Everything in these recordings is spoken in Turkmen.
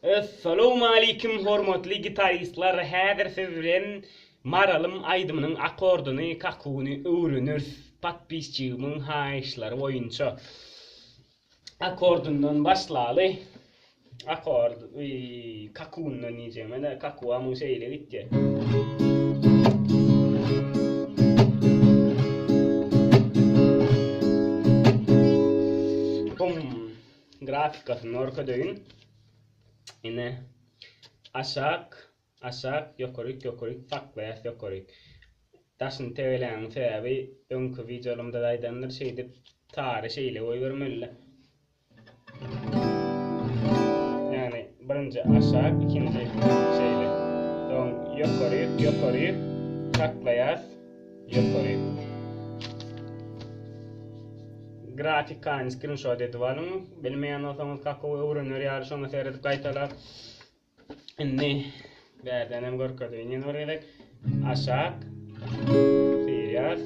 Essalowmalikim hormatly gitaristler häzir siz bilen Maralym aýdymynyň akordyny kakuwyny öwreneris podpisçigimiň haýyşlary boýunça akordyndan başlaly akord kakuwyndan diýjegim ene kakuwa muň şeýle gitýär. Bum. Grafikasyny görkezeýin. Ine aşak, aşak, ýokaryk, ýokaryk, saklaýas ýokaryk. Daşyny tegeläniň sebäbi öňki wideolarymda-da aýdandyr, şeýdip tary şeýle goýbermeli. Ýagny birinji aşak, ikinji şeýle. Soň ýokaryk, ýokaryk, saklaýas ýokaryk. Grafikany skrinşot edip alyň. Bilmeýän bolsaňyz kakowy öwrener ýaly şoňa seredip gaýtalap. Indi bärden hem görkezeýin ýene bir gezek. Aşak syrýas.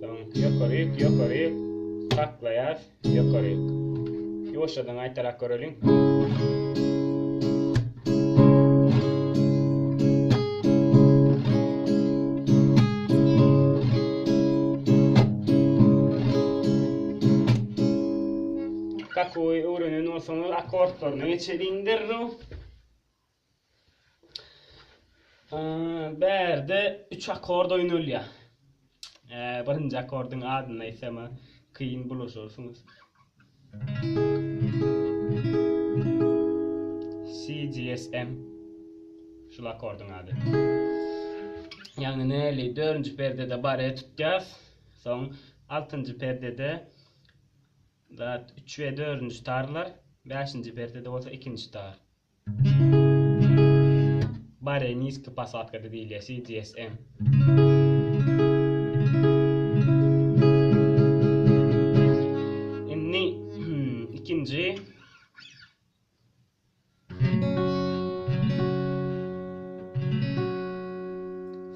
Soň ýokaryk, ýokaryk saklaýas, ýokaryk. Ýuwaşjadan gaýtalap göreliň. Kakuwy öwrenen bolsaňyz akkordlaryna geçeliň derrew. Bärde 3 akkord oýnalýar. Birinji akkordyň adyny aýtsam kyn bulaşarsyňyz. C G S M şul akkordyň ady. Ýagny näli dördünji perdede bare tutýas. Soň altynjy perdede zat 3 we dördünji tarlar, bäşinji perdede bolsa ikinji tar. Bare niski posadkada diýilýär, C D S M. Indi ikinji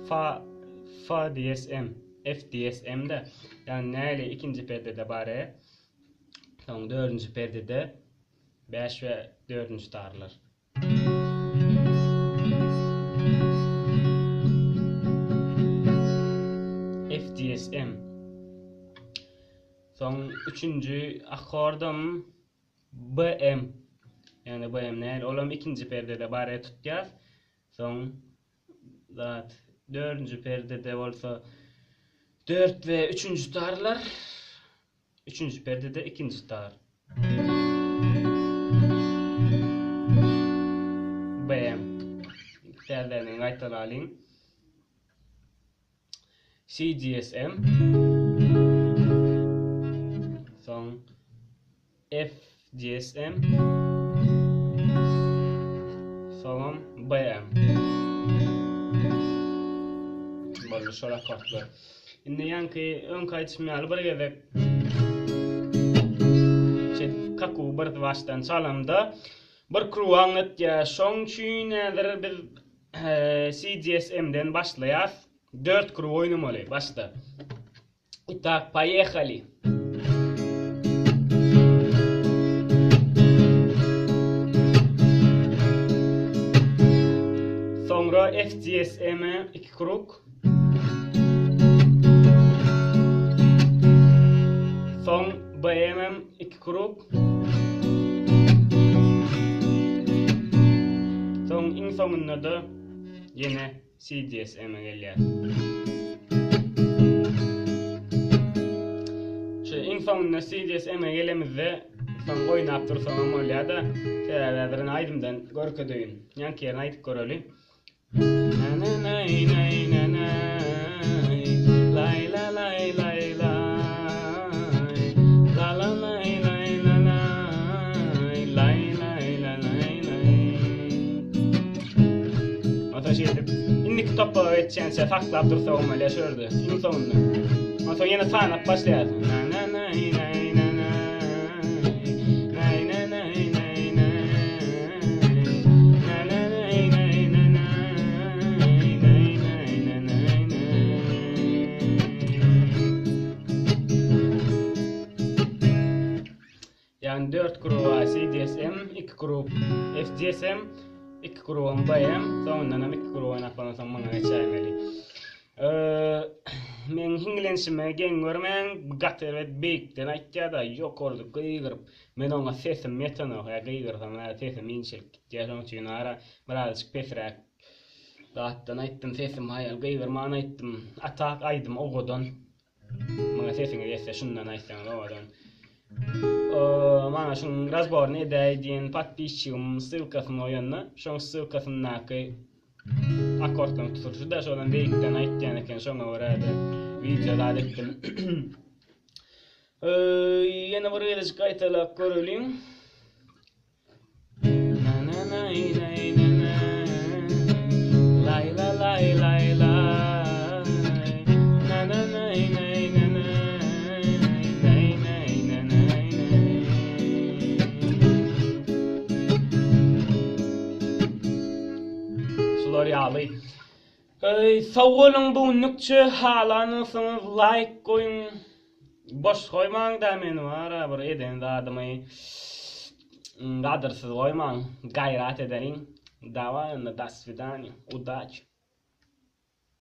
Fa Fa D S M F D S M de ýagny näli ikinji perdede bare soň dördünji perdede Bäş we dördünji tarlar. FDSM. Soň üçünji akkordam BM. Ýagny BM näl? Olam ikinji perdede bare tutýas. Soň zat dördünji perdede bolsa dört we üçünji tarlar. Üçünji perdede ikinji tar. BM. Täzeden gaýtalalyň. C D S M. Soň F D S M. Soňam B M. Boldy şol akkordlar. Indi ýaňky öňki aýdyşym ýaly bir gezek şeýdip kakuwy bir başdan çalamda bir kruw aňlatýar. Şoň üçin häzir biz CDSM-den başlaýas. 4 kruw oýnamaly başda. Itak, poýehali. Soňra FDSM-e 2 krug. Soň BMM 2 krug. Soň iň soňunda-da ýene CDSM-e gelýär. Şu iň soňunda CDSM-e gelemizde soň oýnap dursaňam bolýar-da. Sebäbi häzir aýdymdan görkezeýin. Ýaňky ýerini aýdyp göreli. Indiki topaga geçýänçä saklap dursagam bolýar şu ýerde, iň soňunda. Onsoň ýene sanap başlaýarsyň. Ýagny 4 kruga CDSM, 2 krug. grup F G S M, iki grubam B M, soňundanam iki grub oýnap bolansoň muňa geçäýmeli. Meň hiňlenişime geň görmäň, bu gaty erbet beýikden aýtýar-da, ýokarda gygyryp, men oňa sesim ýetenok, ýa gygyrsam ýa sesim inçelip gitýär, şonuň üçin ara birazajyk pesräk zatdan aýtdym, sesim haýal gygyrman aýtdym. A tak aýdym owadan. Maňa sesiňiz ýetse şundan aýtsaňyz owadan. Maňa şuň razboryny edäý diýen podpisçigim ssylkasyny goýanda, şoň ssylkasyndaky akkordlaryň tutulyşy-da şodan beýikden aýtýan eken, şoňa görä-de wideo zat etdim. Ýene bir gezejik gaýtalap göreliň. Şular ýaly. Sag boluň bu günlükçe halan bolsaňyz laýk goýuň. Boş goýmaň-da meni bara bir eden zadymy gadyrsyz goýmaň. Gaýrat edeliň. Daway onda daswidaniýa. Udaçi.